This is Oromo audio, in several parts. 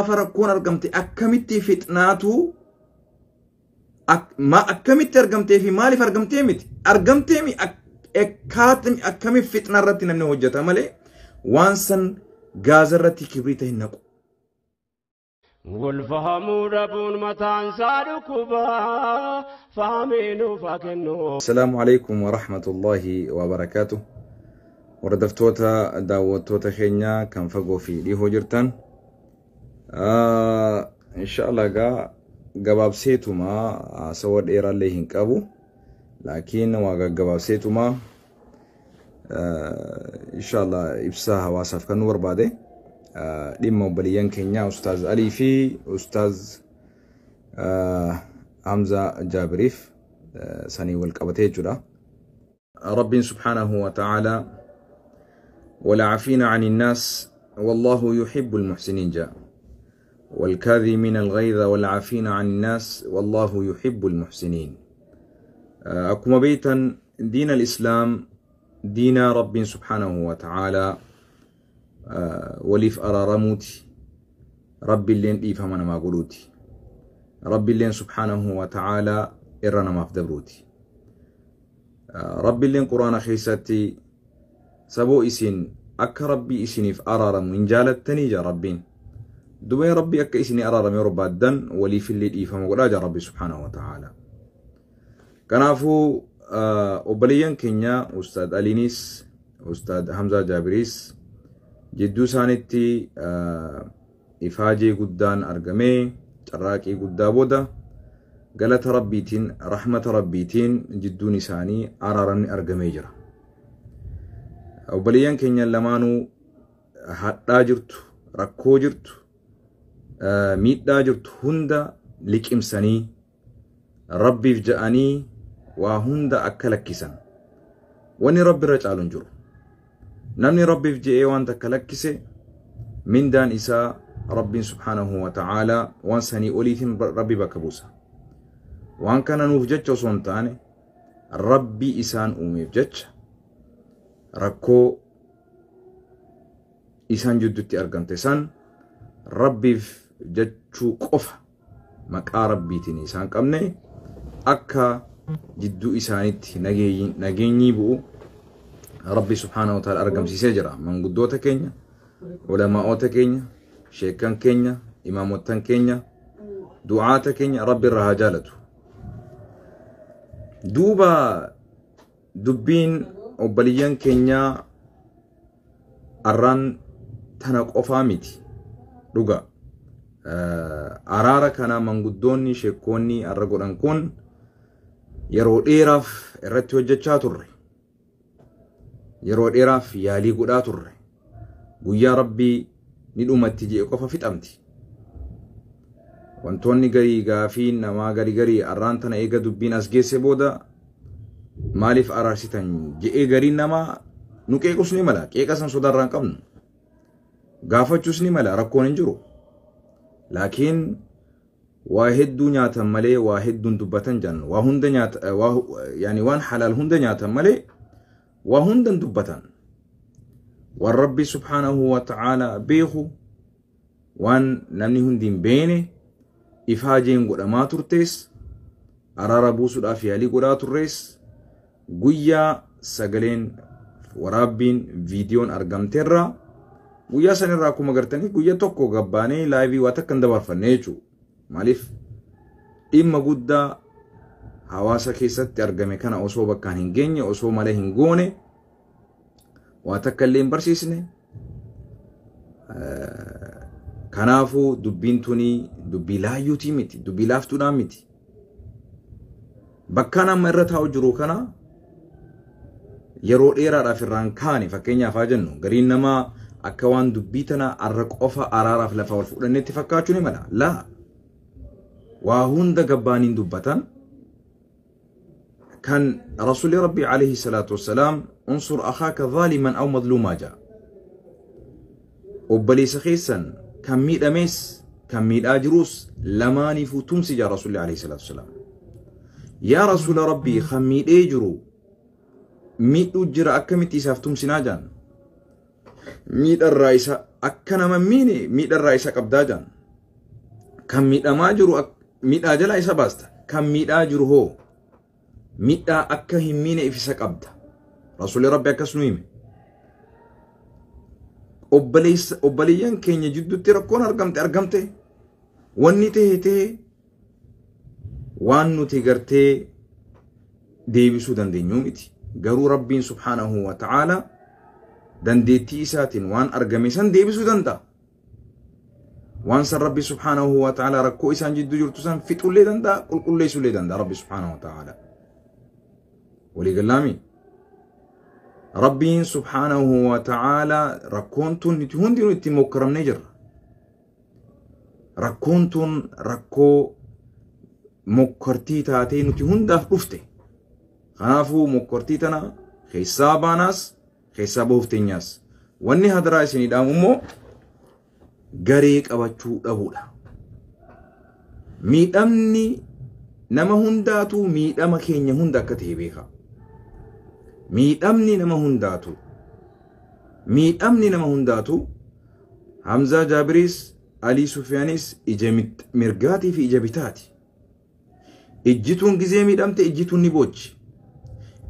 Gaafa rakkoon argamte akkamitti fitnaatu akkamitti argamtee fi maaliif argamtee miti argamtee mi akkamitti fitnaa irratti namni hojjeta malee waan san gaaza irratti kibriita hin naqu. Wal fahamuu dhabuun mataan isaa dhukkubaa fahamee nuuf haa kennu. Assalaamu alaikum wa rahmatullahi wa barakaatu. Hordoftoota daawwattoota keenya kan fagoo fi dhihoo jirtan. Inshallah gaa gabaabseetuma haasawaa dheeraallee hin qabu. Laakiin waa gaggabaabseetuma inshallah ibsaa hawaasaaf kan nu barbaade. Dhimma obboleeyyan keenya Ustaaz Alii fi Ustaaz Hamza Jaabiriif sanii wal qabatee jechuudha. Rabbiin subhaanahu wa ta'ala والعافين عن الناس والله يحب المحسنين جاء والكاظمين الغيظ والعافين عن الناس والله يحب المحسنين. أكما بيتا دين الإسلام دين رب سبحانه وتعالى وليف أرارموتي ربي اللين إيفهمنا ما قلوتي ربي اللين سبحانه وتعالى إرنا ما فدبروتي ربي اللين قرآن خيستي سبو إسين أك ربي إسيني في أرارم من جالتني جا ربين دبي ربي أك إسيني أرارم يربى الدن ولي في الليل إيفهم ولا جا ربي سبحانه وتعالى. كنافو أوبليان كينيا أستاذ ألينيس أستاذ حمزة جابريس جدو سانتي إفاجي قدان أرقمي تراكي قدا بودا قالت ربيتين رحمة ربيتين جدو نساني أرارم أرقمي جرا. Obboleeyyan keenya lamaanuu hadhaa jirtu, rakkoo jirtu, miidhaa jirtu hunda liqimsanii rabbiif ja'anii waa hunda akka lakkisan. Wanni rabbi irra caalu hin jiru. Namni rabbiif je'ee waan takka lakkise mindaan isaa rabbiin subhaanahu wa ta'aalaa waan sanii oliitiin rabbi bakka buusa. Waan kana nuuf jecha osoo hin taane rabbi isaan uumeef jecha rakkoo isaan jidduutti argamte san rabbiif jechuu qofa maqaa rabbiitiin isaan qabne akka jidduu isaanitti nageenyi bu'u rabbi subhaanahu wa ta'ala argamsiisee jira. Manguddoota keenya, ulamaa'ota keenya, sheekan keenya, imaamottan keenya, du'aata keenya rabbi irraa haa jaalatu. Duuba dubbiin obboleeyyan keenya arraan tana qofaa miti dhuga. Araara kana manguddoonni sheekkoonni arra godhan kun yeroo dheeraaf irratti hojjechaa turre. Yeroo dheeraaf yaalii godhaa turre. Guyyaa rabbii ni dhumatti je'e qofa fixamti. Wantoonni garii gaafii namaa garii garii arraan tana eega dubbiin as geesse booda maaliif araarsitan je'ee gariin namaa nu qeequs ni mala. Qeeqa san sodaarraa hin qabnu. Gaafachuus ni mala. Rakkoon hin jiru. Laakiin waa hedduu nyaatan malee waa hedduun dubbatan jennu. Waa hunda nyaata yaani waan halaal hunda nyaatan malee waa hundan dubbatan. Waan rabbi subhaanahu wa ta'ala beeku waan namni hundi hin beene ifaajeen godhamaa turtes araara buusuudhaaf yaalii godhaa turres guyyaa sagaleen waraabbiin viidiyoon argamteerra guyyaa sanirraa akkuma gartanii guyyaa tokko gabbaanee laayivii waa takka hin dabarfanne jechuudha. Maaliif dhimma guddaa hawaasa keessatti argame kana osoo bakkaan hin geenye osoo malee hin goone waa takka illee hin barsiisne. Kanaafuu dubbiin tuni dubbii laayyuutii miti, dubbii laaftuudhaan miti. Bakkaan amma irra taa'u jiru kana yeroo dheeraadhaaf irraan kaane fakkeenyaaf haa jennu gariin namaa akka waan dubbii tana arra qofa araaraaf lafa wal fudhannetti fakkaachuu ni mala. Laa waa hunda gabbaaniin dubbatan kan rasuulli rabbii alayhi salaatu wassalaam unsur akhaaka zaaliman aw madluumaa ja'a. Obboleessa keessan kan miidhames kan miidhaa jirus lamaaniifuu tumsi jaa rasuulli alayhi salaatu wassalaam. Yaa rasuula rabbii kan miidhee jiru miidhuu jira akkamitti isaaf tumsinaa jaan. Miidharraa isa akka nama miine miidharraa isa qabdaa jaan. Kan miidhamaa jiru miidhaa jalaa isa baasta. Kan miidhaa jiru hoo miidhaa akka hin miine ifisa qabda. Rasuulli Rabbi akkas nu hime. Obboleeyyan keenya jidduutti rakkoon argamte wanni ta'e ta'e waan nuti gartee deebisuu dandeenyu miti. Garuu Rabbiin subhaanahu wa ta'aala dandeettii isaatiin waan argame san deebisuu danda'a. Waan san Rabbi subhaanahu wa ta'aala rakkoo isaan jidduu jirtu san fixullee danda'a, qulqulleessullee danda'a Rabbi subhaanahu wa ta'aala. Waliigalaami. Rabbiin subhaanahu wa ta'aala rakkoon tun nuti hundinuu ittiin mokkaramnee jirra. Rakkoon tun rakkoo mokkortii taatee nuti hundaaf dhufte. Kanaafuu mokkortii tana keessaa baanaas keessaa bahuuf teenyaas. Wanni hadaraa isinii dhaamu immoo garee qabachuu dhabuudha. Miidhamni nama hundaatu miidhama keenya hunda akka ta'e beeka. Miidhamni nama hundaatu miidhamni nama hundaatu Hamzaa Jaabiris Alii Sufyaanis ija mirgaatii fi ija bitaati. Ijjituun gizee miidhamte ijjituun ni boochi.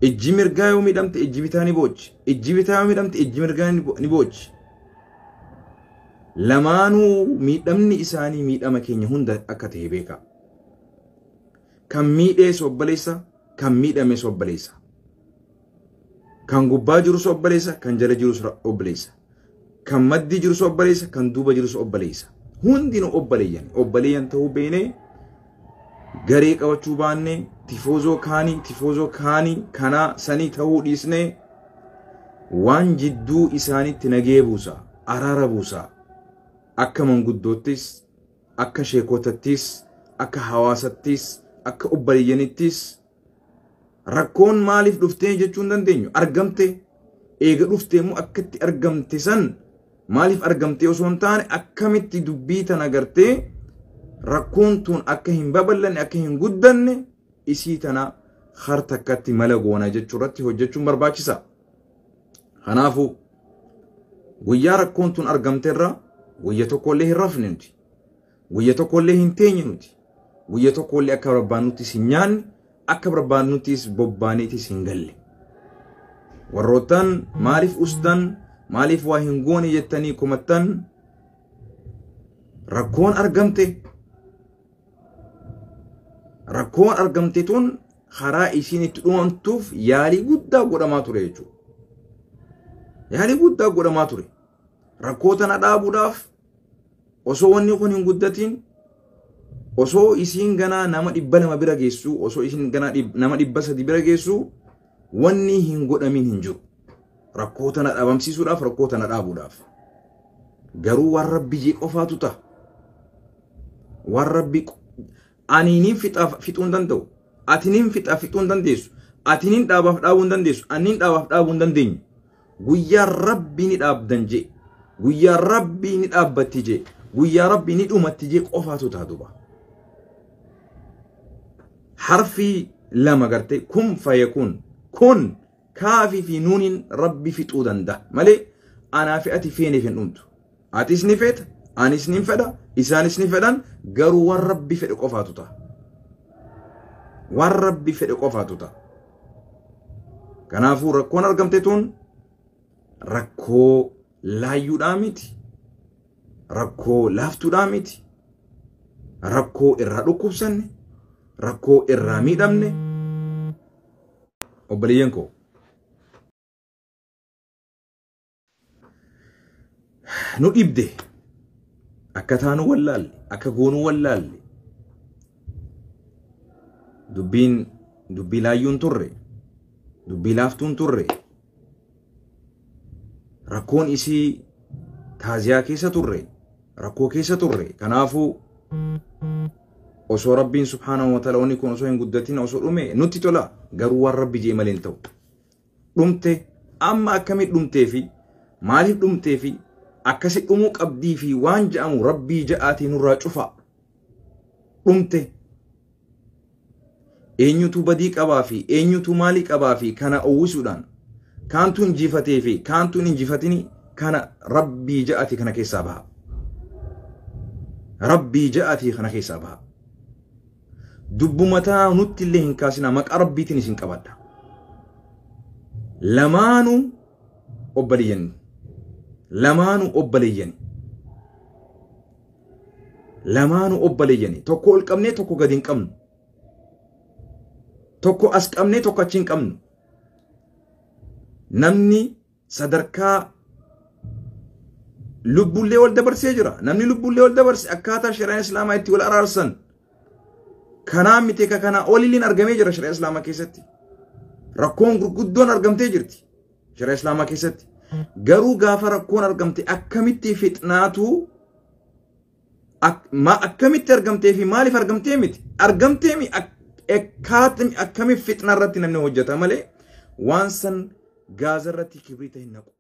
Ijji mirgaa yoo miidhamte ijji bitaa ni boochi. Ijji bitaa yoo miidhamte ijji mirgaa ni boochi. Lamaanuu miidhamni isaanii miidhama keenya hunda akka ta'e beeka. Kan miidhees obboleessa, kan miidhames obboleessa. Kan gubbaa jirus obboleessa, kan jala jirus obboleessa. Kan maddii jirus obboleessa, kan duuba jirus obboleessa. Hundinuu obboleeyyan. Obboleeyyan ta'uu beeknee garee qabachuu baannee tifoozoo kaanii kanaa sanii ta'uu dhiisnee waan jidduu isaanitti nagee buusa, araara buusa. Akka manguddoottis, akka sheekotattis, akka hawaasattis, akka obboleeyyanittis rakkoon maaliif dhuftee jechuu hin dandeenyu. Argamte eega dhuftee immoo akkatti argamte san maaliif argamte osoo hin taane akkamitti dubbii tana gartee rakkoon tun akka hin babal'anne akka hin guddanne isii tana har takkatti mala goona jechuu irratti hojjechuun barbaachisa. Kanaafuu guyyaa rakkoon tun argamteerra guyya tokkollee hin rafne nuti. Guyya tokkollee hin teenye nuti. Guyya tokkollee akka barbaannuttis hin nyaanne akka barbaannuttis bobbaaneetis hin galle. Warroottan maaliif ustan maaliif waa hin goone jettanii komattan rakkoon argamte. Rakkoon argamte tun karaa isiin itti dhumamtuuf yaalii guddaa godhamaa ture jechuudha. Yaalii guddaa godhamaa ture. Rakkoo tana dhaabuudhaaf osoo wanni kun hin guddatin osoo isiin ganaa nama 200 bira geessu osoo isiin ganaa nama 300 bira geessu wanni hin godhamin hin jiru. Rakkoo tana dhabamsiisuudhaaf rakkoo tana dhaabuudhaaf. Garuu waan Rabbi jee qofaatu ta'a. Waan Rabbi ani nin fixuu hin danda'u. Ati nin fixaaf fixuu hin dandeessu. Ati nin dhaabaaf dhaabuu hin dandeessu. Ani nin dhaabaaf dhaabuu hin dandeenyu. Guyyaa Rabbi ni dhaabdan jee. Guyyaa Rabbi ni dhaabbatti jee. Guyyaa Rabbi ni dhumatti jee qofaatu ta'a duuba. Harfii lama gartee kun fayakuun kun kaafii fi nuuniin Rabbi fixuu danda'a malee anaa fi ati feeneef hin dhumtu. Atis ni feeta, anis ni fedha, isaanis ni fedhan garuu waan Rabbi fedhe qofaatu ta'a. Waan Rabbi fedhe qofaatu ta'a. Kanaafuu rakkoon argamte tun rakkoo laayyuudhaa miti. Rakkoo laaftuudhaa miti. Rakkoo irraa dhukkubsanne, rakkoo irraa miidhamne. Obboleeyyan koo. Nu dhibde akka taanu wallaalle akka goonuu wallaalle dubbiin dubbii laayyuun turre dubbii laaftuun turre rakkoon isii taaziyaa keessa turre rakkoo keessa turre. Kanaafuu osoo Rabbiin subhaanahu wa ta'ala wanni kun osoo hin guddatin osoo dhume nutti tola garuu waan Rabbi jee malee hin ta'u. Dhumte amma akkamitti dhumtee fi maaliif dhumtee fi akkasi dhumuu qabdii fi waan ja'amu Rabbii ja'aatii nurraa cufa. Dhumte eenyutu badii qabaa fi eenyutu maalii qabaa fi kana uwwisuudhaan kaantu injifatee fi kaantu hin injifatini kana Rabbii ja'aati kana keessaa baha. Rabbii ja'atii kana keessaa baha. Dubbumataa nutti illee hin kaasinaa, maqaa rabbiitiin isin qabadha. Lamaanuu obboleeyyan. Lamaanuu obboleeyyan. Lamaanuu obboleeyyan. Tokko ol qabnee tokko gadi hin qabnu. Tokko as qabnee tokko achi hin qabnu. Namni sadarkaa lubbullee wal dabarsee jira. Namni lubbullee wal dabarse akkaataa shari'aan islaamaa itti wal araarsan kanaa miti ka kanaa olilleen argamee jira shari'aa islaamaa keessatti. Rakkoon gurguddoon argamtee jirti shari'aa islaamaa keessatti. Garuu gaafa rakkoon argamte akkamitti fixnaatu akkamitti argamtee fi maaliif argamtee miti? Argamtee mi akkamitti fixnaa irratti namni hojjeta malee waan san gaaza irratti kibriita hin naqu.